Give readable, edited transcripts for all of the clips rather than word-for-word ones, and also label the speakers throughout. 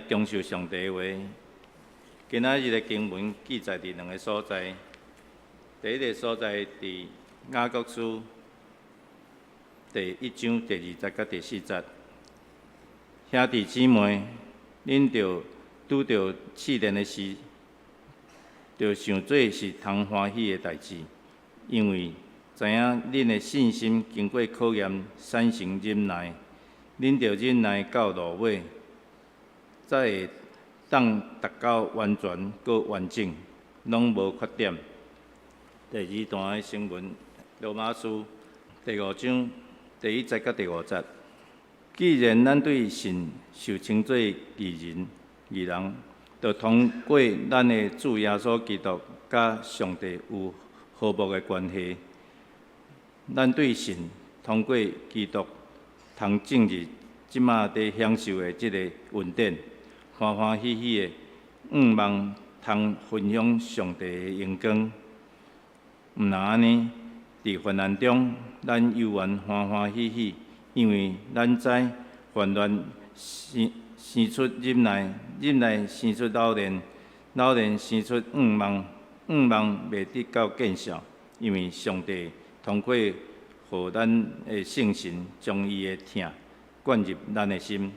Speaker 1: 享受上帝的話。今仔日的經文記載佇兩个所在，第一个所在佇雅各書第一章第二節佮第四節。兄弟姊妹，恁著拄著試煉的時，著想做是通歡喜的代誌，因為知影恁的信心經過考驗，產生忍耐。恁著忍耐到落尾，才會當達到完全閣完整，攏無缺點。第二段的經文，羅馬書第五章第一節佮第五節。既然咱對神受稱做義人，義人，就通過咱的主耶穌基督，佮上帝有和睦的關係。咱對神通過基督通進入這馬佇享受的這个恩典，歡歡喜喜的，向望通分享上帝的榮光。毋但按呢，佇患難中，咱猶原歡歡喜喜，因為咱知患難生生出忍耐，忍耐生出老練，老練生出向望，向望袂得到見笑，因為上帝通過予咱的聖神將伊的疼灌入咱的心。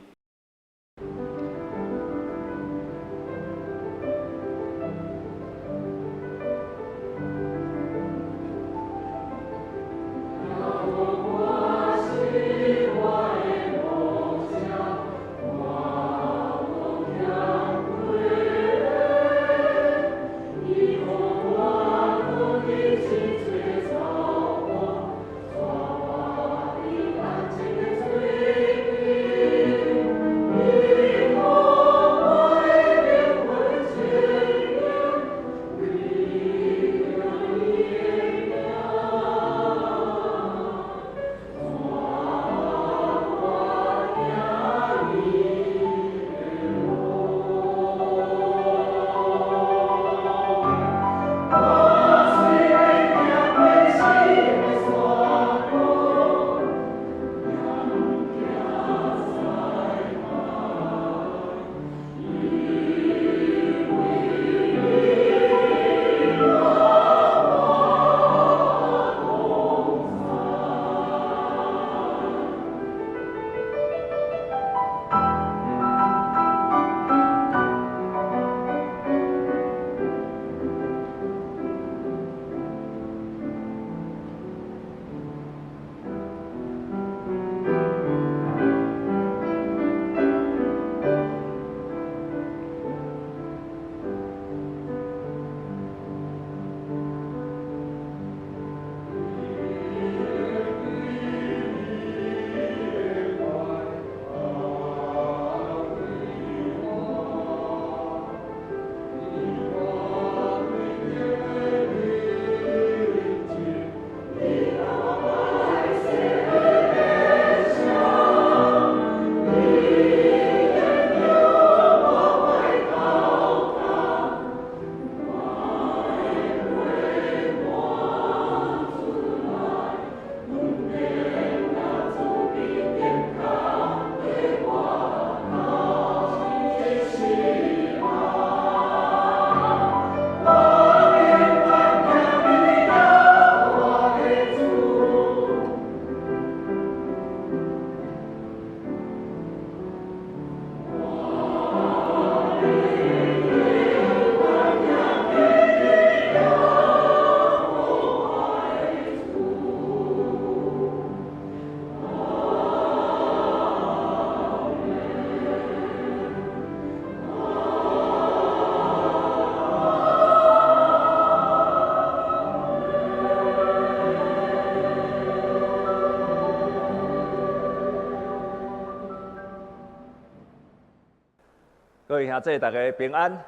Speaker 2: 各位兄弟，大家平安。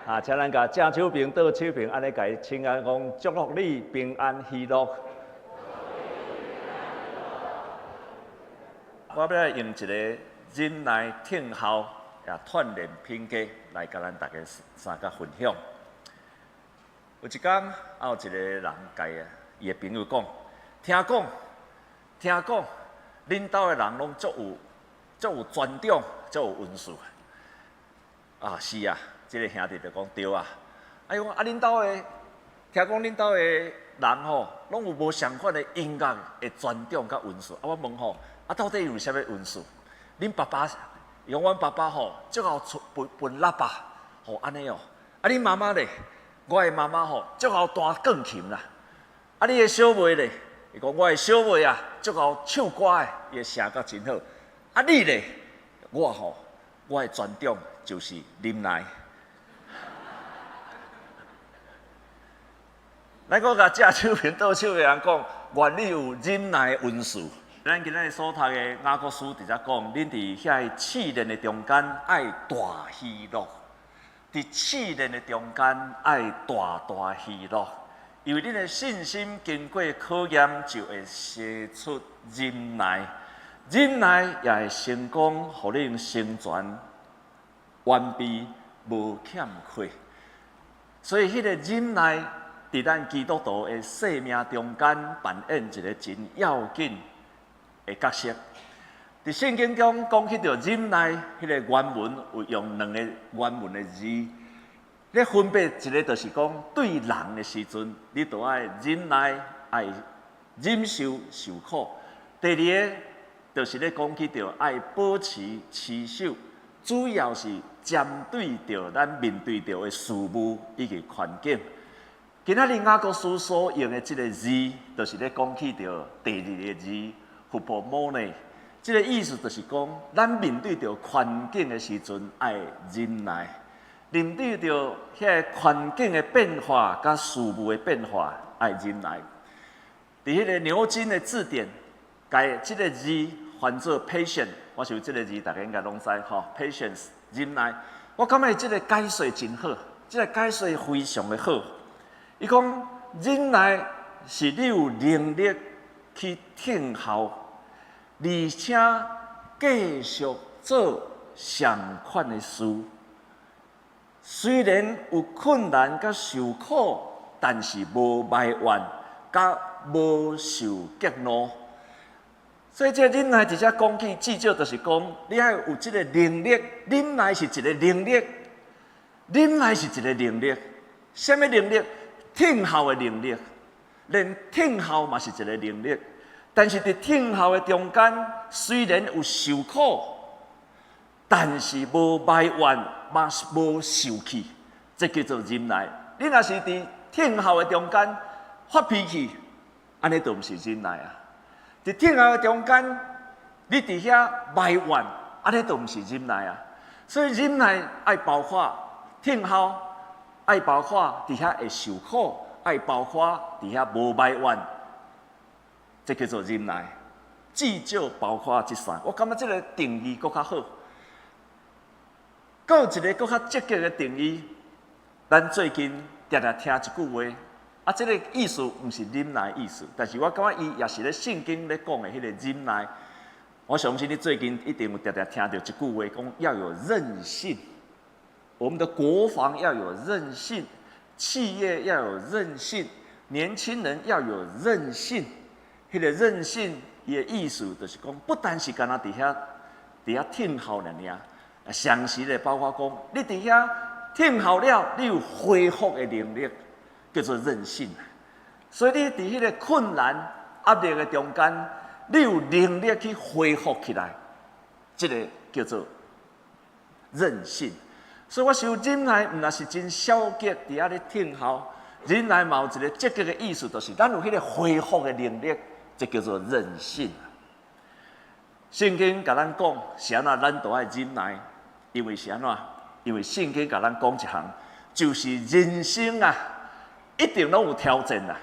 Speaker 2: 啊，請咱共正手爿、倒手爿，按呢共伊請安講，祝福你平安喜樂。我欲來用一个忍耐聽候也鍛鍊品格來共咱大家三個分享。有一工，啊有一个人共伊的朋友講，聽講，聽講，恁兜的人攏足有足有尊重，足有恩賜。啊，是啊，這个兄弟就講對啊。啊，伊講啊，恁兜的，聽講恁兜的人吼，攏有無相款的音樂的專長佮恩賜。啊，我問吼，啊，到底有啥物恩賜？恁爸爸，伊講阮爸爸吼，足𠢕吹撥撥喇叭，吼按呢哦。啊，恁媽媽咧？我的媽媽吼，足𠢕彈鋼琴啦。啊，你的小妹咧？伊講我的小妹啊，足𠢕唱歌的，伊的聲閣真好。啊，你咧？我吼，我的專長就是忍耐。咱閣共正手邊倒手的人講，願你有忍耐的恩賜。咱今仔日所讀的雅各書佇遮講，恁佇遐个試煉的中間愛大喜樂，佇試煉的中間愛大大喜樂，因為恁的信心經過考驗，就會生出忍耐，忍耐也會成功，予恁成全完備，無欠缺。所以，彼个忍耐佇咱基督徒的生命中間扮演一个真要緊的角色。佇聖經中講起著忍耐，彼个原文有用兩個原文的字，咧分別一个就是講對人的時陣，你著愛忍耐，愛忍受受苦。第二个就是咧講起著愛保持持守，主要是針對著咱面對著的事物以及環境。今仔日雅各書所用的這个字，就是咧講起著第二個字。hupomone，這个意思就是講，咱面對著環境的時陣愛忍耐；面對著遐个環境的變化佮事物的變化愛忍耐。佇彼个牛津的字典，共這个字翻做 patient，我想這个字大家應該攏知吼，patience 忍耐。我感覺這个解說真好，這个解說非常的好。伊講忍耐是你有能力去聽候，而且繼續做相款的事。雖然有困難佮受苦，但是無埋怨，佮無受激怒。所以這個忍耐佇遮講起，至少就是講，你愛有這個能力。忍耐是一個能力，忍耐是一個能力。啥物能力？聽候的能力。連聽候嘛是一個能力。但是佇聽候的中間，雖然有受苦，但是無埋怨，嘛無受氣，這叫做忍耐。你若是佇聽候的中間發脾氣，按呢就毋是忍耐啊。佇聽候的中間，你佇遐埋怨，按呢就毋是忍耐啊。所以忍耐愛包括聽候，愛包括佇遐會受苦，愛包括佇遐無埋怨。這叫做忍耐，至少包括這三。我感覺這個定義閣較好。閣有一個閣較積極的定義，咱最近定定聽一句話，啊，這個意思毋是忍耐意思，但是我感覺伊也是咧聖經咧講的彼個忍耐。我相信你最近一定有定定聽著一句話，講要有韌性，我們的國防要有韌性，企業要有韌性，年輕人要有韌性。彼個韌性，伊的意思就是講，不單是干焦佇遐佇遐聽候爾爾，同時咧包括講，你佇遐聽候了，你有恢復的能力，叫做韌性。所以你佇彼個困難壓力的中間，你有能力去恢復起來，這個叫做韌性。所以我想忍耐毋但是真消極佇遐咧聽候，忍耐嘛有一個積極的意思，就是咱有彼個恢復的能力。這叫做韌性。聖經共咱講，是按怎咱都愛忍耐，因為是按怎？因為聖經共咱講一項，就是人生啊，一定攏有挑戰啊。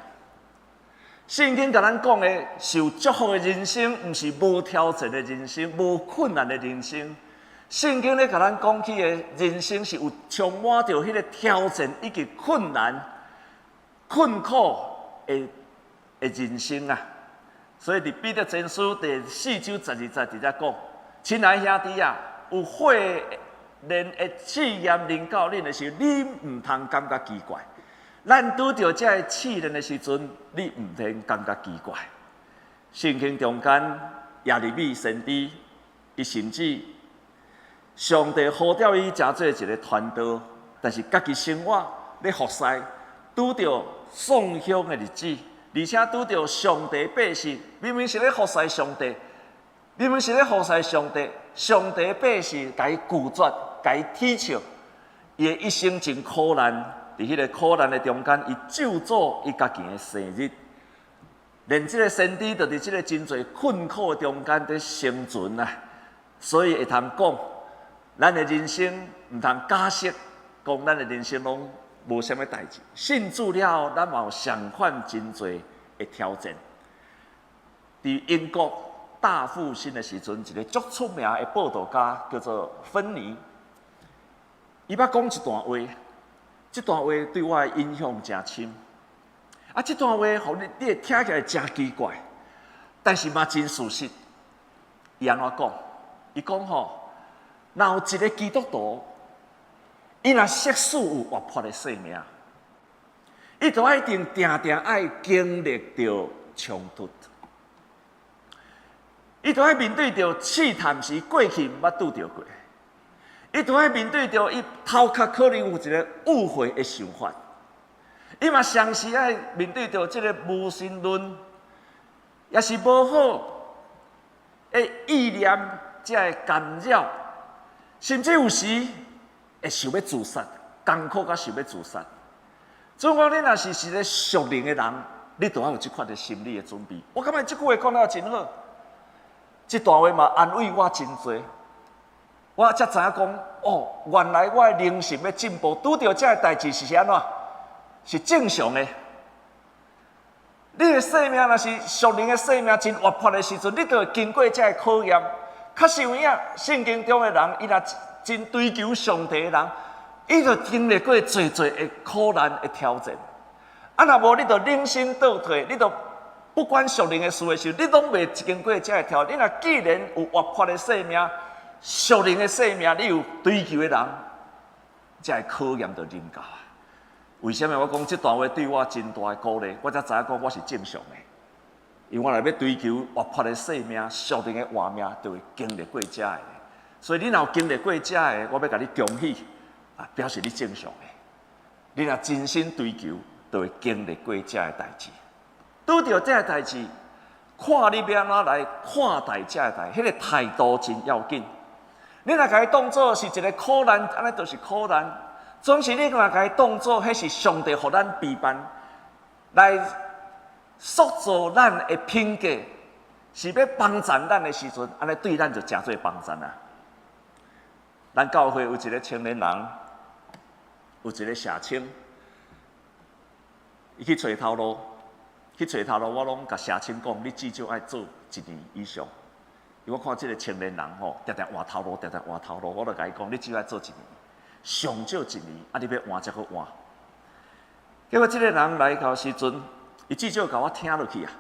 Speaker 2: 聖經共咱講的受祝福的人生，毋是無挑戰的人生，無困難的人生。聖經咧共咱講起的人生是有充滿著彼個挑戰以及困難、困苦的的人生啊。所以佇彼得前書第四章十二節佇遮講：親愛兄弟啊，有火煉的試驗臨到恁的時候，你毋通感覺奇怪。咱拄著這个試煉的時陣，你毋通感覺奇怪。聖經中間耶利米先知，伊甚至上帝呼召伊成做一个傳道，但是家己生活咧服侍，拄著喪鄉的日子，而且拄著上帝百姓，明明是咧服侍上帝，明明是咧服侍上帝，上帝百姓共伊拒絕，共伊恥笑，伊的一生真苦難，佇彼個苦難的中間，伊咒詛伊家己的生日，連這個先知就佇這個真濟困苦的中間佇生存啊，所以會通講，咱的人生毋通假設，講咱的人生攏無啥物代誌。信主了後，咱嘛有相款真濟的挑戰。佇英國大復興的時陣，一個足出名的佈道家叫做芬尼，伊捌講一段話，這段話對我的影響誠深。啊，這段話予你，你會聽起來誠奇怪，但是嘛真事實。伊按怎講？伊講吼，若有一個基督徒，伊若設使有活潑的生命，伊就一定定定愛經歷著衝突，伊就愛面對著試探是過去毋捌拄著過，伊就愛面對著伊頭殼可能有一個誤會的想法，伊嘛常時愛面對著這個無神論，抑是無好的意念，才會干擾，甚至有時會想欲自殺，艱苦甲想欲自殺。總講你若是一個屬靈的人，你就愛有這款的心理的準備。我感覺這句話講得真好，這段話嘛安慰我真濟。我才知影講，哦，原來我的靈性欲進步，拄著這个代誌是按怎？是正常的。你的生命若是屬靈的生命真活潑的時陣，你就會經過這个考驗。確實有影，聖經中的人，伊若真追求上帝的人，伊就經歷過濟濟的苦難的挑戰。啊，若無你就冷心倒退，你就不管屬靈的事的時候，你攏袂經過這个挑戰。你若既然有活潑的生命，屬靈的生命，你有追求的人，這个考驗就臨到啊。為啥物我講這段話對我真大的鼓勵？我才知影講我是正常的，因為我若欲追求活潑的生命、屬靈的活命，就會經歷過這个。所以你若有經歷過這个，我欲共你恭喜，啊，表示你正常的。你若真心追求，就會經歷過這个代誌。拄著這个代誌，看你欲按怎來看待這个代，彼個態度真要緊。你若共伊當做是一個苦難，按呢就是苦難。總是你若共伊當做，彼是上帝予咱陪伴，來塑造咱的品格，是欲幫贊咱的時陣，按呢對咱就誠濟幫贊啊。咱教會有一個青年人，有一個社青，伊去揣頭路，去揣頭路，我攏共社青講，你至少愛做一年以上。因為我看這個青年人吼，定定換頭路，定定換頭路，我就共伊講，你至少愛做一年。上少一年，啊！你欲換才閣換。結果這個人來到時陣，伊至少共我聽落去啊。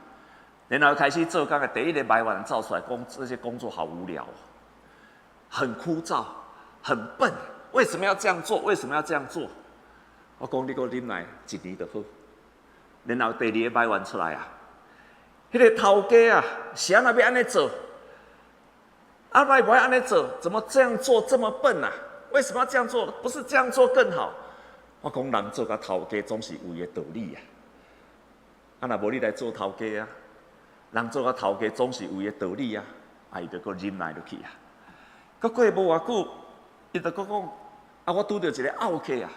Speaker 2: 然後開始做工的第一個埋怨走出來，講這些工作好無聊，很枯燥，很笨。為什麼要這樣做？為什麼要這樣做？我講你閣忍耐一年就好。然後第二個埋怨出來啊，彼個頭家啊，是按怎欲按呢做？啊，欲無愛按呢做？怎麼這樣做這麼笨啊？為什麼要這樣做？不是這樣做更好？我講人做甲頭家總是有伊的道理啊。啊，若無你來做頭家啊，人做甲頭家總是有伊的道理啊。啊，伊就閣忍耐落去啊。閣過無偌久，伊就閣講：啊，我拄著一個惲客啊，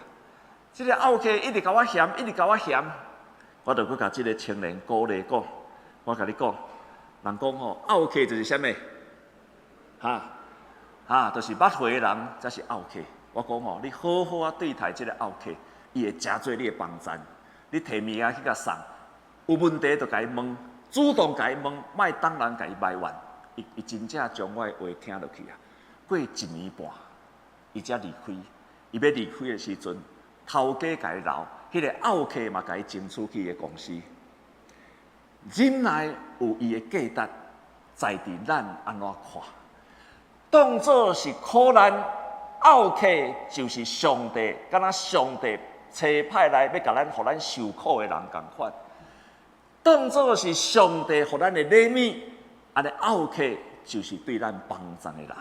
Speaker 2: 這個惲客一直共我嫌，一直共我嫌。我就閣共這個青年鼓勵講：我共你講，人講吼，惲客就是啥物？哈？哈，就是捌歲的人才是惲客。我講吼，你好好啊對待這個惲客，伊會誠做你的幫贊。你提物件去共送，有問題就共伊問，主動共伊問，莫等人共伊埋怨。伊真正將我的話聽落去啊。過一年半，伊才離開。伊欲離開的時陣，頭家共伊留，彼個惲客嘛共伊爭取去伊的公司。忍耐有伊的價值，在佇咱按怎看。當做是苦難，惲客就是上帝，敢若上帝差派來欲共咱，予咱受苦的人仝款。當做是上帝予咱的禮物，按呢惲客就是對咱幫贊的人。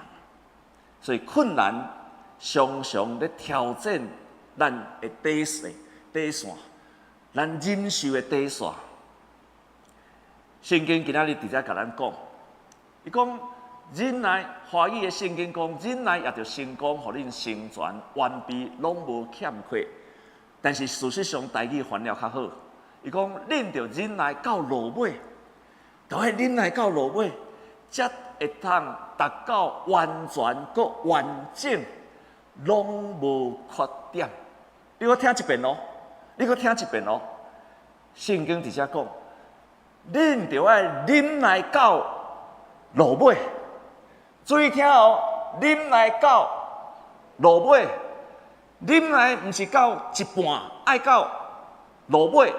Speaker 2: 所以困難常常咧挑戰咱的底線、底線，咱忍受的底線。聖經今仔日直接共咱講，伊講忍耐，華語的聖經講忍耐也著成功，予恁成全完備，攏無欠缺。但是事實上，台語翻了較好。伊講恁著忍耐到落尾，著愛忍耐到落尾，才會通達到完全閣完整，攏無缺點。你閣聽一遍哦，你閣聽一遍哦。聖經直接講，恁著愛忍耐到落尾。注意聽哦，忍耐到落尾，忍耐毋是到一半，愛到落尾。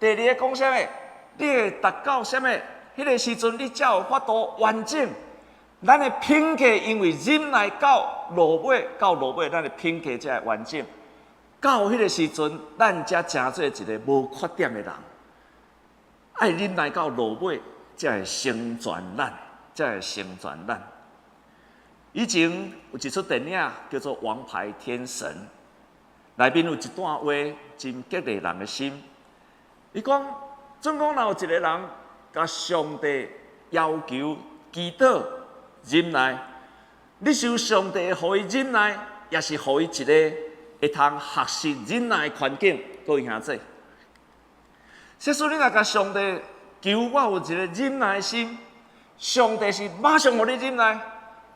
Speaker 2: 第二个講啥物？你會達到啥物？彼個時陣你才有法度完整。咱的品格因為忍耐到落尾，到落尾，咱的品格才會完整。到彼個時陣，咱才成做一個無缺點的人。愛忍耐到落尾，才會成全咱，才會成全咱。以前有一齣電影叫做《王牌天神》，內面有一段話真激勵人的心。伊講，總講若有一個人共上帝要求祈禱忍耐，你想上帝會予伊忍耐，抑是予伊一個會通學習忍耐的環境？各位兄弟，假使你若共上帝求我有一個忍耐的心，上帝是馬上予你忍耐，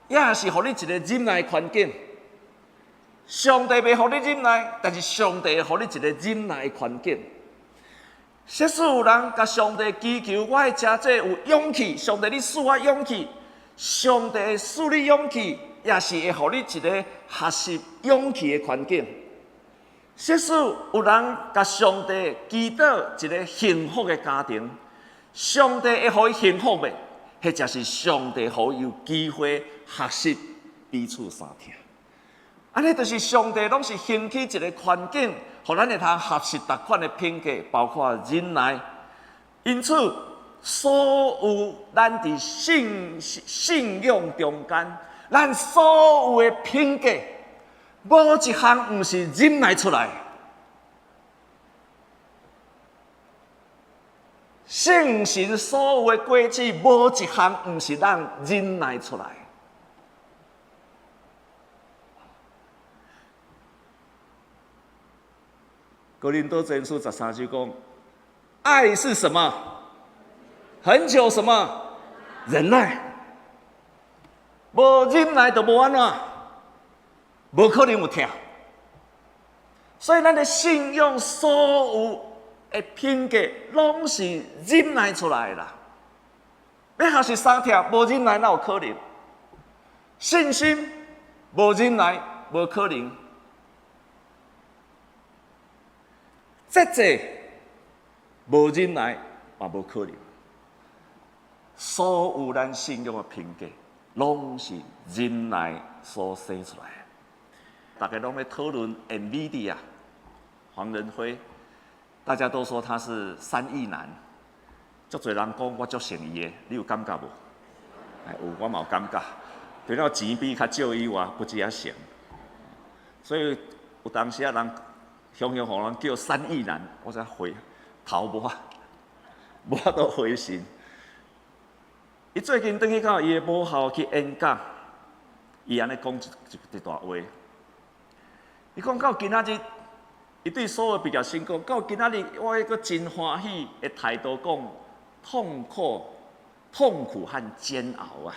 Speaker 2: 抑是予你一個忍耐的環境？上帝袂予你忍耐，但是上帝會予你一個忍耐的環境。假使有人共上帝祈求，我愛誠濟有勇氣，上帝你賜我勇氣，上帝會賜你勇氣，抑是會予你一個學習勇氣的環境。假使有人共上帝祈禱一個幸福的家庭，上帝會予伊幸福袂？或者是上帝予伊有機會學習彼此相疼。按呢就是上帝攏是興起一個環境，予咱會通學習逐款的品格，包括忍耐。因此，所有咱佇信信仰中間，咱所有的品格，無一項毋是忍耐出來。聖神所有的果子，無一項毋是咱忍耐出來。哥林多前書13章講，愛是什麼？恆久什麼？忍耐。無忍耐就無按怎，無可能有疼。所以咱的信仰所有的品格，攏是忍耐出來的啦。欲學習相疼，無忍耐哪有可能？信心無忍耐，無可能。節制無忍耐嘛無可能。所有咱信仰的品格，攏是忍耐所生出來的。大家攏咧討論 NVIDIA 黃仁輝，大家都說他是三億男，足濟人講我足信伊的，你有感覺無？哎，有，我嘛有感覺。除了錢比較少以外，不止遐成。所以有當時啊，人雄雄予人叫三億男，我才回頭無法無法度回神。伊最近轉去到伊的母校去演講，伊按呢講一段話。伊講到今仔日，伊對所有畢業生講，到今仔日我會閣真歡喜的態度講，痛苦、痛苦和煎熬啊！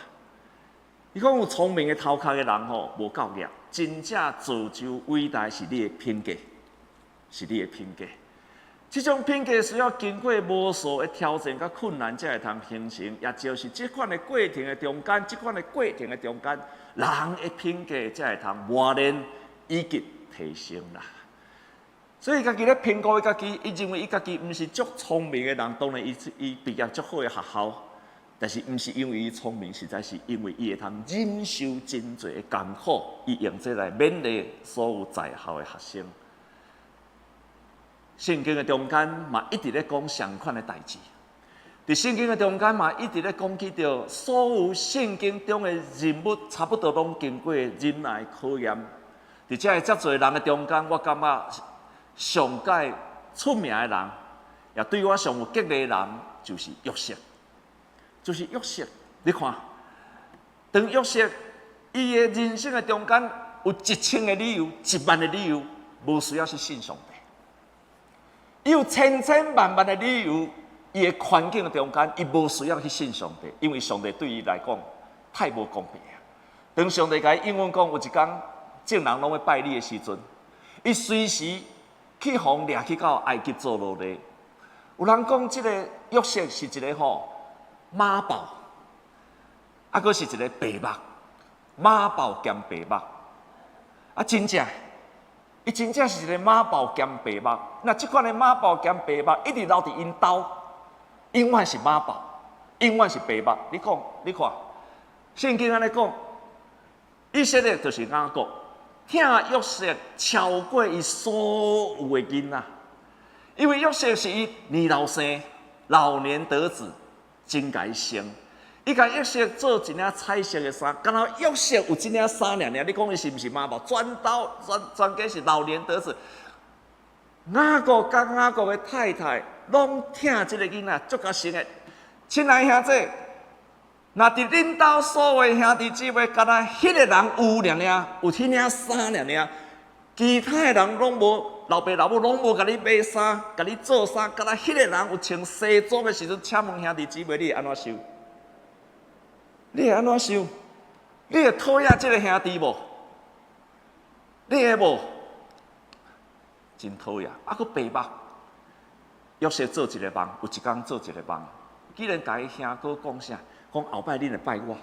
Speaker 2: 伊講有聰明的頭殼的人吼，無夠額，真正造就偉大是你的品格，是你的品格。這種品格需要經過無數的挑戰佮困難，才會通形成。也就是這款的過程的中間，這款的過程的中間，人的品格才會通磨練以及提升啦。所以，家己咧評估伊家己，伊認為伊家己毋是足聰明的人，當然伊伊畢業足好的學校，但是毋是因為伊聰明，實在是因為伊會通忍受真濟的艱苦，伊用這來勉勵所有在校的學生。聖經的中間嘛，一直咧講相款的代誌。佇聖經的中間嘛，一直咧講起著所有聖經中的人物，差不多攏經過忍耐考驗。佇遮个遮濟人的中間，我感覺上蓋出名的人，也對我上有激勵的人，就是約瑟，就是約瑟。你看，當約瑟伊的人生的中間有1000個理由、1萬個理由，無需要去信上帝。伊有千千萬萬的理由，伊的環境的中間，伊無需要去信上帝，因為上帝對伊來講太無公平啊。當上帝共伊應允講，有一工眾人攏欲拜你的時陣，伊隨時去予掠去到埃及做奴隸。有人講這個約瑟是一個吼媽寶，啊，閣是一個白目，媽寶兼白目。啊，真正，伊真正是一個媽寶兼白目。那這款的媽寶兼白目一直留佇𪜶兜，永遠是媽寶，永遠是白目。你講，你看，聖經按呢講，以色列就是雅各，疼約瑟超過伊所有的囡仔，因為約瑟是伊年老生，老年得子，真共伊生。伊共約瑟做一領彩色的衫，敢若約瑟有這領衫爾爾，你講伊是毋是媽寶？全兜全全家是老年得子。雅各佮雅各的太太攏疼這個囡仔，足較生的。親愛兄弟，若佇恁兜所有兄弟姊妹，敢若彼個人有爾爾，有彼領衫爾爾，其他的人攏無，老爸老母攏無共你買衫，共你做衫，敢若彼個人有穿西裝的時陣，請問兄弟姊妹，你會按怎想？你會按怎想？你會討厭這個兄弟無？你會無？真討厭，啊，閣白目。約瑟做一個夢，有一工做一個夢，既然共伊兄哥講啥？講後擺恁會拜我，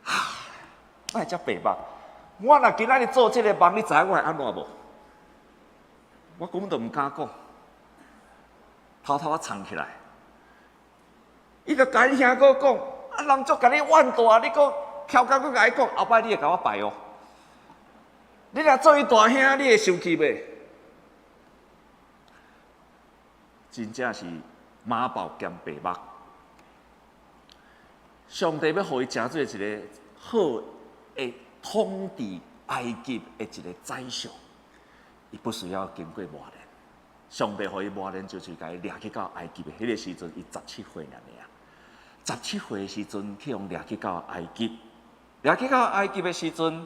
Speaker 2: 哈，哪會遮白目？我若今仔日做這個夢，你知影我會按怎無？我根本就毋敢講，偷偷仔藏起來。伊就共伊兄哥講，啊，人足共你怨大，你閣翹工閣共伊講，後擺你會共我拜哦。你若做伊大兄，你會生氣袂？真正是媽寶兼白目。上帝欲予伊成做一個好的統治埃及的一個宰相，伊不需要經過磨練。上帝予伊磨練，就是共伊掠去到埃及的彼個時陣，伊十七歲爾爾。十七歲的時陣去予掠去到埃及，掠去到埃及的時陣，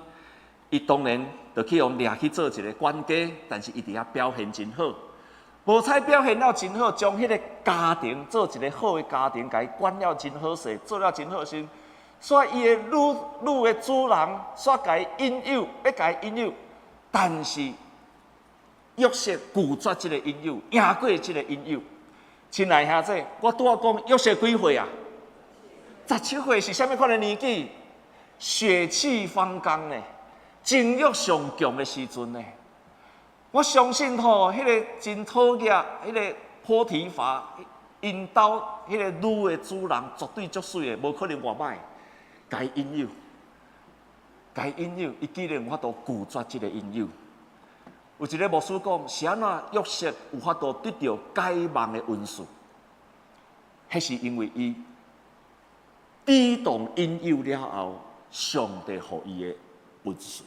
Speaker 2: 伊當然就去予掠去做一個管家，但是伊佇遐表現真好。無彩表現了真好，將彼個家庭做一個好的家庭，共伊管了真好勢，做了真好勢。所以伊的女女的主人，煞共伊引誘，欲共伊引誘，但是約瑟拒絕這個引誘，贏過這個引誘。親愛兄弟，我拄仔講約瑟幾歲啊？十七歲是啥物款的年紀？血氣方剛呢，情慾上強的時陣呢。我相信吼，彼個真討厭，彼個波提乏，𪜶兜彼個女的主人絕對足媠的，無可能偌歹，共伊引誘，共伊引誘，伊竟然有法度拒絕這個引誘。有一個牧師講，是按怎約瑟有法度得著解夢的恩賜？彼是因為伊抵擋引誘了後，上帝予伊的恩賜。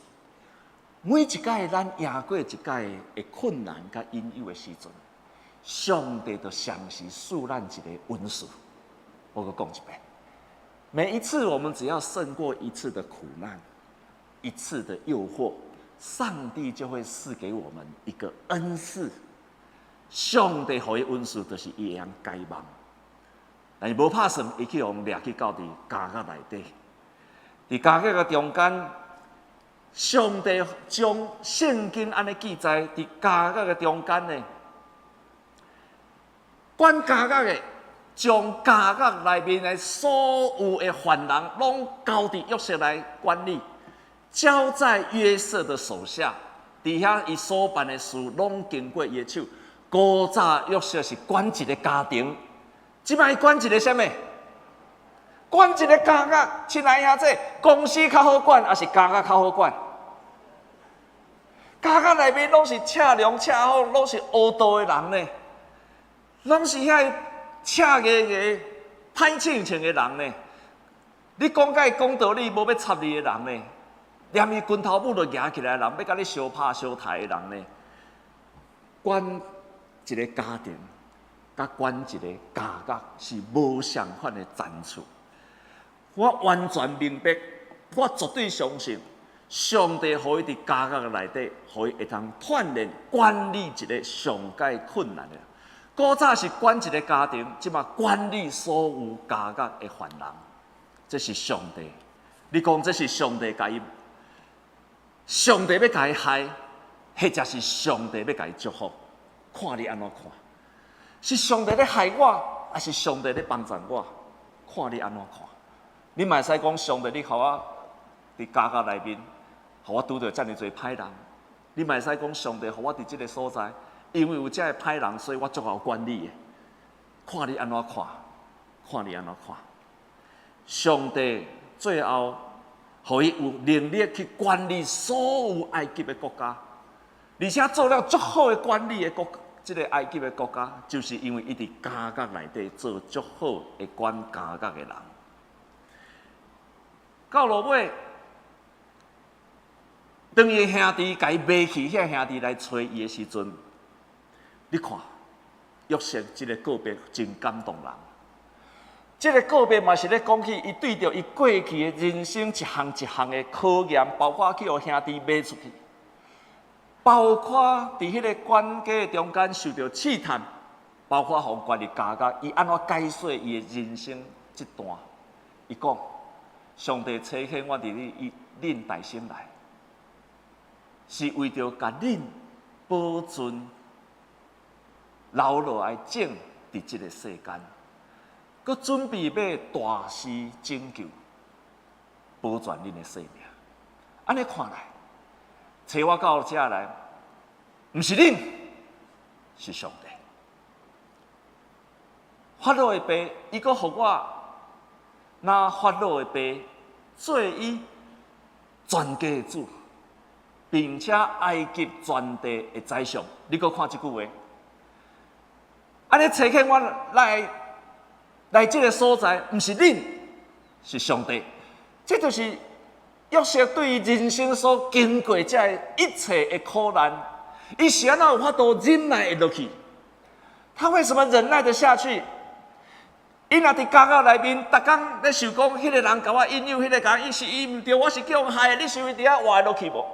Speaker 2: 每一擺咱贏過一擺的困難佮引誘的時陣，上帝就常時賜咱一個恩賜。我閣講一遍，每一次我們只要勝過一次的苦難，一次的誘惑，上帝就會賜給我們一個恩賜。上帝予伊恩賜，就是伊會曉解夢。但是無拍算，伊去予掠去到佇監獄內底，佇監獄的中間。上帝將聖經按呢記載，佇監獄的中間呢，管監獄的將監獄內面的所有的犯人，攏交佇約瑟來管理，交在約瑟的手下。佇遐伊所辦的事，攏經過伊的手。古早約瑟是管一個家庭，這擺伊管一個啥物？管一個監獄，親愛兄弟，公司較好管，抑是監獄較好管？監獄內面攏是赤龍赤虎，攏是烏道的人呢，攏是遐赤牙牙、歹性情的人呢？你講共伊講道理，無欲插你的人呢？連伊拳頭拇就舉起來的人，欲共你相拍相刣的人呢？管一个家庭，佮管一个監獄是無相仝的層次。我完全明白，我絕對相信，上帝予伊佇監獄內底，予伊會當鍛鍊管理一个上蓋困難的。古早是管一个家庭，這馬管理所有監獄的犯人，這是上帝。你講這是上帝共伊，上帝欲共伊害，或者是上帝欲共伊祝福？看你按怎看？是上帝咧害我，抑是上帝咧幫助我？看你按怎看？你嘛會使講上帝，你予我佇監獄內面，予我拄著遮爾濟歹人。你嘛會使講上帝，予我佇這个所在，因為有遮个歹人，所以我足𠢕管理的。看你按怎看？看你按怎看？上帝最後，予伊有能力去管理所有埃及的國家，而且做了足好的管理的國，這个埃及的國家，就是因為伊佇監獄內底做足好的管監獄的人。到落尾，當伊兄弟共伊賣去，遐兄弟來揣伊的時陣，你看，約瑟這个告別真感動人。這个告別嘛是咧講起伊對著伊過去的人生一項一項的考驗，包括去予兄弟賣出去，包括佇彼个管家中間受著試探，包括予關入監獄，伊按怎解說伊的人生這段？伊講：上帝差遣我佇你恁大身來，是為著共恁保存留落來種佇這个世間，閣準備欲大施拯救，保全恁的性命。按呢看來，揣我到遮來，毋是恁，是上帝。法老的爸，伊閣予我拿法老的爸做伊全家的主，並且埃及全地的宰相。你閣看這句話，按呢差遣我來來這个所在，毋是恁，是上帝。這就是約瑟對伊人生所經過這一切的苦難，伊是按怎有法度忍耐會落去？他為什麼忍耐得下去？伊若佇監獄內面，逐工咧想講，彼个人共我引誘，彼个人伊是伊毋對，我是叫人害的，你想伊佇遐活會落去無？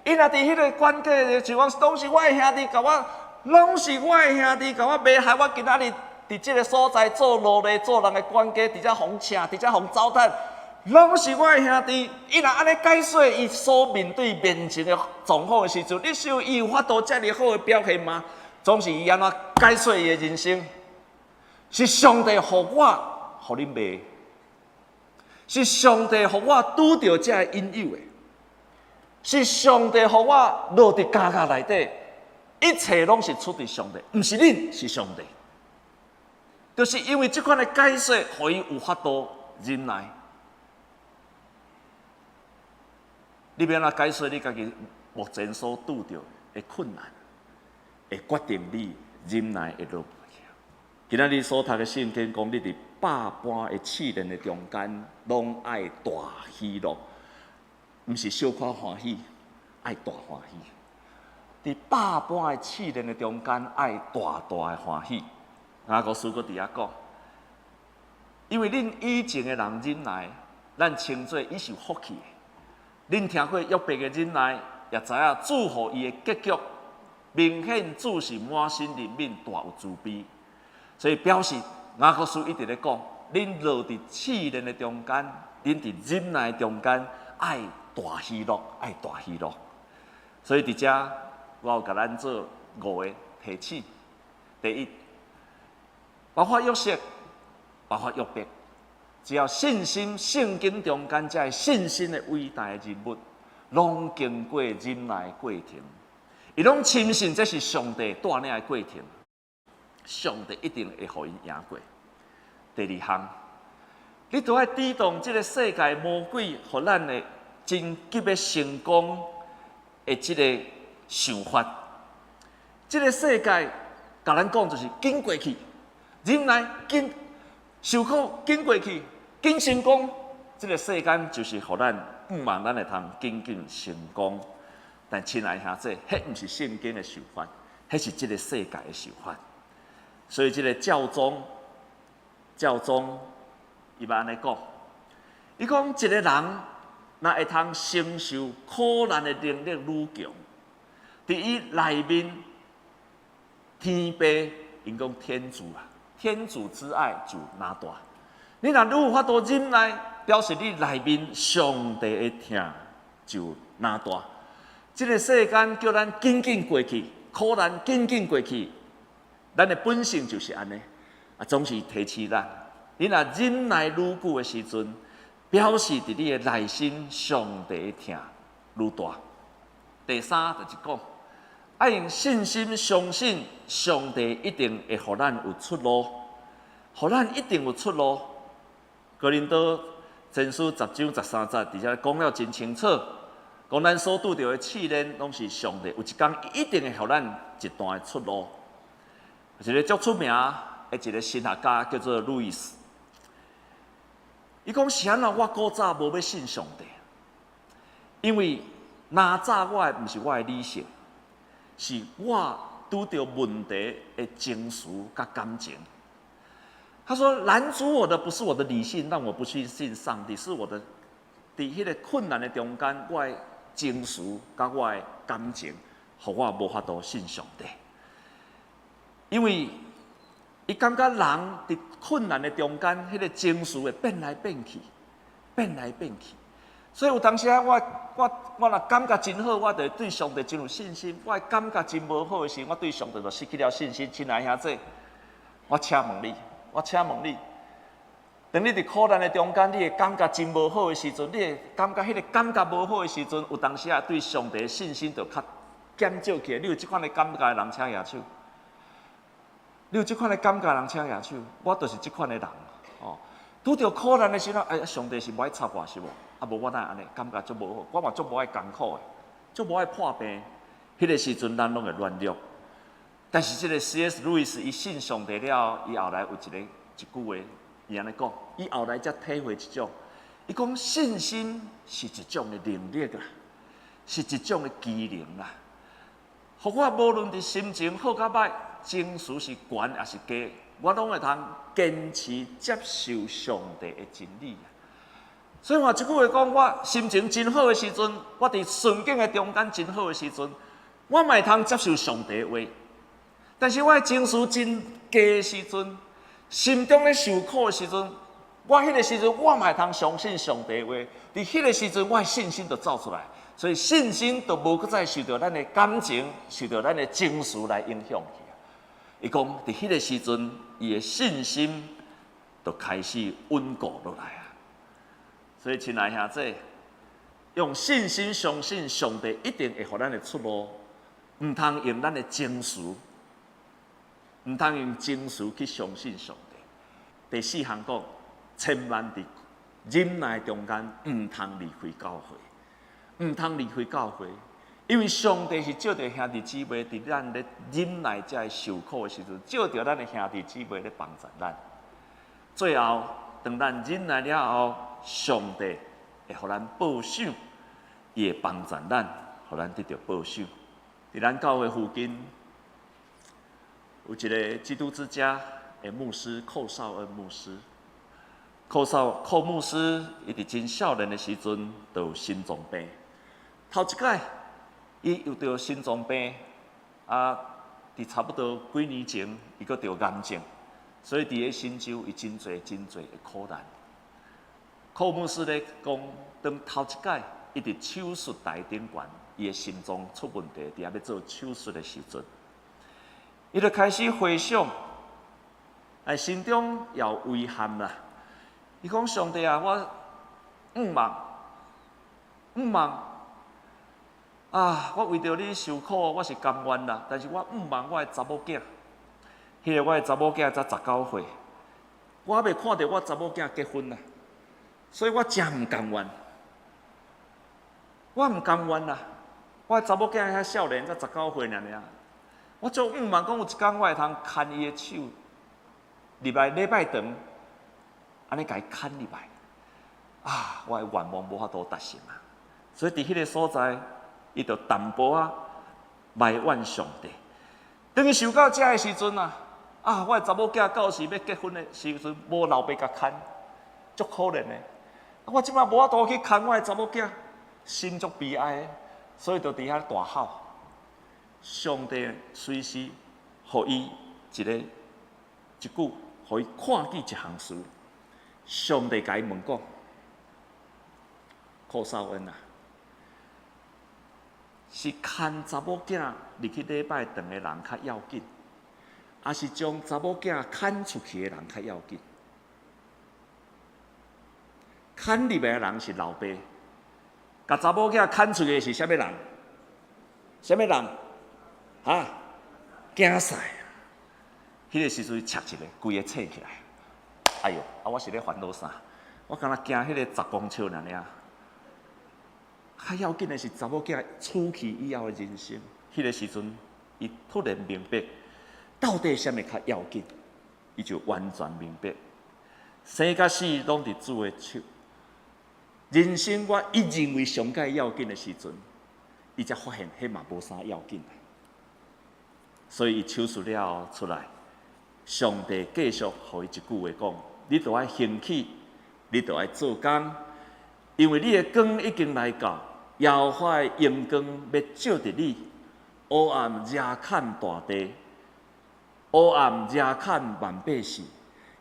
Speaker 2: 伊若佇彼个管家就講，攏是我的兄弟共我，攏是我的兄弟共我賣害我今仔日佇這个所在做奴隸，做人的管家，佇遮予人請，佇遮予人糟蹋，攏是我的兄弟。伊若按呢解說伊所面對面前的狀況的時陣，你想伊有法度遮爾好的表現嗎？總是伊按怎解說伊的人生？是上帝予我，予恁賣，是上帝予我拄著這个引誘的，是上帝予我落佇監獄內底，一切攏是出佇上帝，毋是恁，是上帝。就是因為這款的解說，予伊有法度忍耐。你欲按怎解說你家己目前所拄著的困難，會決定你忍耐會落。今仔日所讀的聖經講，你佇百般的試煉的中間，攏愛大喜樂，毋是小可歡喜，愛大歡喜。佇百般的試煉的中間，愛大大的歡喜。雅各書閣佇遐講，因為恁以前的人忍耐，咱稱做伊是有福氣的。恁聽過約伯的忍耐，也知影主予伊的結局，明顯主是滿心憐憫，大有慈悲。所以表示雅各書一直咧講，恁落佇試煉的中間，恁佇忍耐中間，愛大喜樂，愛大喜樂。所以佇遮，我有共咱做五个提醒。第一，包括約瑟，包括約伯，只要信心聖經中間這个信心的偉大的人物，攏經過忍耐的過程，伊攏深信這是上帝帶領的過程。上帝一定會予𪜶贏過。第二項，你著愛抵擋這个世界魔鬼，予咱的真急欲成功的這个想法。這个世界共咱講就是緊過去，忍耐緊受苦緊過去，緊成功。這個世間就是予咱向望咱會通緊緊成功。但親愛兄弟，彼毋是聖經的想法，彼是這個世界的想法。所以這個教宗，教宗伊嘛按呢講，伊講一個人若會通承受苦難的能力愈強，佇伊內面天父，𪜶講天主啊，天主之愛就若大。你若愈有法度忍耐，表示你內面上帝的疼就若大。這個世間叫咱緊緊過去，苦難緊緊過去，咱的本性就是按呢，啊，總是提醒咱，你若忍耐愈久的時陣，表示佇你的內心上帝的疼愈大。第三就是講，愛用信心相信上帝一定會予咱有出路，予咱一定有出路。哥林多前書10章13節，佇遮講了真清楚。講咱所拄著的試煉，攏是上帝有一工一定會予咱一段的出路。一個足出名的一個神學家叫做路易斯，伊講是按怎我古早無欲信上帝，因為攔阻我的毋是我的理性，是我拄著問題的情緒佮感情。他說攔阻我的不是我的理性，讓我不去信上帝，是我的佇彼個困難的中間，我的情緒佮我的感情，予我無法度信上帝。因為伊感覺人佇困難的中間，彼個情緒會變來變去，變來變去。所以有當時啊，我若感覺真好，我就會對上帝真有信心；我感覺真無好的時，我對上帝就失去了信心。親愛兄弟，我請問你，我請問你，當你佇苦難的中間，你會感覺真無好的時陣，你會感覺彼個感覺無好的時陣，有當時啊，對上帝的信心就較減少起來。你有這款的感覺的人，請舉手。你有這款的感覺的人，請舉手。我就是這款的人。哦，拄著苦難的時陣，哎，上帝是無愛插我是無？啊，無我哪會按呢？感覺足無好，我嘛足無愛艱苦的，足無愛破病。彼個時陣，咱攏會軟弱。但是這個 C.S. 路易斯伊信上帝了，伊後來有一句話，伊按呢講，伊後來才體會一種，伊講信心是一種的能力啦，是一種的機能啦。予我無論佇心情好佮歹，情緒是懸抑是低，我攏會通堅持接受上帝的真理。所以話這句話講，我心情真好的時陣，我佇順境的中間真好的時陣，我嘛會通接受上帝的話。但是我的情緒真低的時陣，心中咧受苦的時陣，我彼個時陣我嘛會通相信上帝的話。佇彼個時陣，我的信心就走出來。所以信心就無閣再受著咱的感情、受著咱的情緒來影響去。伊講佇彼個時陣，伊的信心就開始穩固落來啊。所以，親愛兄弟，用信心相信上帝一定會予咱的出路，毋通用咱的情緒，毋通用情緒去相信上帝。第四項講，千萬佇忍耐中間，毋通離開教會，毋通離開教會，因為上帝是藉著兄弟姊妹佇咱咧忍耐這个受苦的時陣，藉著咱的兄弟姊妹咧幫助咱。最後，當咱忍耐了後，上帝會予咱報賞，伊會幫助咱，予咱得著報賞。佇咱教會附近有一個基督之家的牧師寇紹恩牧師。寇牧師，伊佇真少年的時陣就有心臟病。頭一擺，伊有著心臟病，啊，佇差不多幾年前，伊閣著癌症，所以佇咧新州，伊真濟真濟的苦難。寇牧師咧講，當頭一擺，伊佇手術台頂懸，伊的心臟出問題，佇遐欲做手術的時陣，伊就開始回想，哎，心中也有遺憾啦。伊講上帝啊，我向望，向望啊！我為著你受苦，我是甘願啦。但是我向望我的查某囝，彼個我的查某囝才19歲，我猶未看著我查某囝結婚啦，所以我誠毋甘願。我毋甘願啦！我的查某囝遐少年，才十九歲爾爾，我足向望講有一工我會通牽伊的手，入來禮拜堂，按呢共伊牽入來，啊，我的願望無法度達成啊！所以佇彼个所在，伊就淡薄仔埋怨上帝。當伊想到遮的時陣啊，啊，我的查某囝到時欲結婚的時陣，無老爸共牽，足可憐的。我這擺無法度去牽我的查某囝，心足悲哀的，所以就佇遐大吼。上帝隨時予伊一个一句，予伊看見一項事。上帝共伊問講：柯少恩啊，是牽查某囝入去禮拜堂的人較要緊，抑是將查某囝牽出去的人較要緊？牽入來的人是老爸，共查某囝牽出去的是啥物人？啥物人？哈？囝婿。彼个時陣插一个，規个醒起來。哎喲，啊！我是咧煩惱啥？我敢若驚彼个10公尺爾爾。較要緊的是查某囝出去以後的人生。彼个時陣，伊突然明白，到底啥物較要緊，伊就完全明白。生佮死攏佇主的手。人生我一認為上蓋要緊的時陣，伊才發現彼嘛無啥要緊。所以伊手術了後出來，上帝繼續予伊一句話講：你著愛興起，你著愛做工，因為你的光已經來到，耶和華的榮光欲照著你，黑暗遮崁大地，黑暗遮崁萬百姓，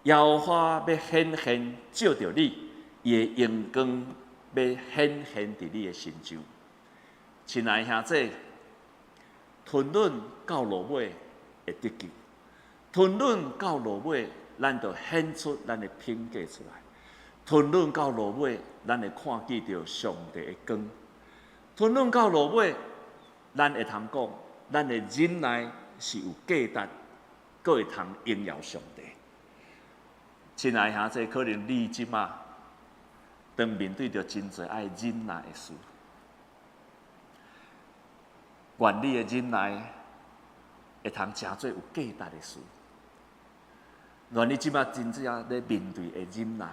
Speaker 2: 耶和華欲顯現照著你，伊的榮光欲顯現佇你的身上。親愛兄弟，吞忍到落尾會得救，吞忍到落尾，咱就顯出咱的品格出來。吞忍到落尾，咱會看見著上帝的光。吞忍到落尾，咱會通講，咱的忍耐是有價值，閣會通榮耀上帝。親愛兄弟，可能你這馬當面對著真濟愛忍耐的事，願你的忍耐會通成做有價值的事。願你這馬真正咧面對的忍耐，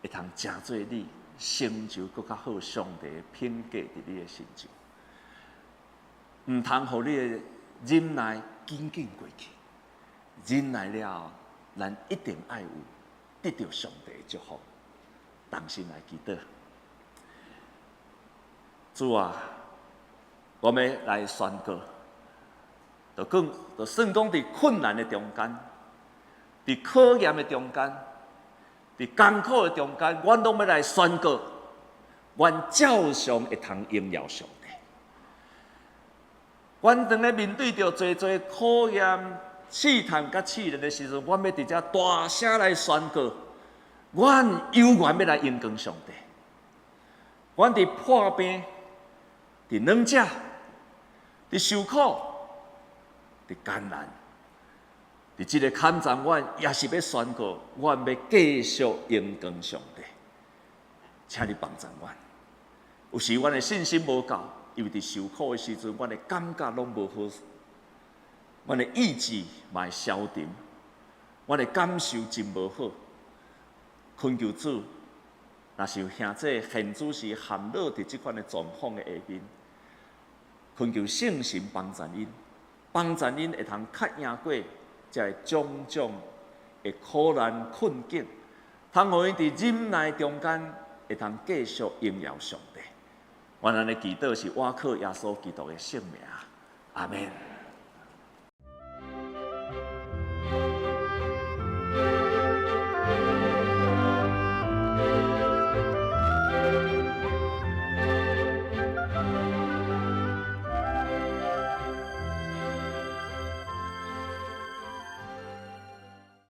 Speaker 2: 會通成做你成就閣較好上帝的品格佇你的身上。毋通予你的忍耐緊緊過去，忍耐了後，咱一定愛有得著上帝的祝福。同心來祈禱，主啊，我欲來宣告，就講，就算講佇困難的中間，佇考驗的中間，佇艱苦的中間，阮攏欲來宣告，阮照常會通榮耀上帝。阮當咧面對著濟濟考驗、試探佮試煉的時陣，阮欲佇遮大聲來宣告，阮猶原欲來榮光上帝。阮佇破病、佇軟食、佇受苦、佇艱難，佇這个坎站，阮也是欲宣告，阮欲繼續榮光上帝。請你幫助阮。有時阮的信心無夠，因為佇受苦的時陣，阮的感覺攏無好，阮的意志嘛會消沉，阮的感受真無好。懇求主，若是有兄弟現此時陷落佇這款的狀況的下面，懇求聖神幫助𪜶，幫助𪜶會通較贏過這个種種的苦難困境，通予𪜶佇忍耐中間會通繼續榮耀上帝。阮按呢祈禱是倚靠耶穌基督的聖名，阿們。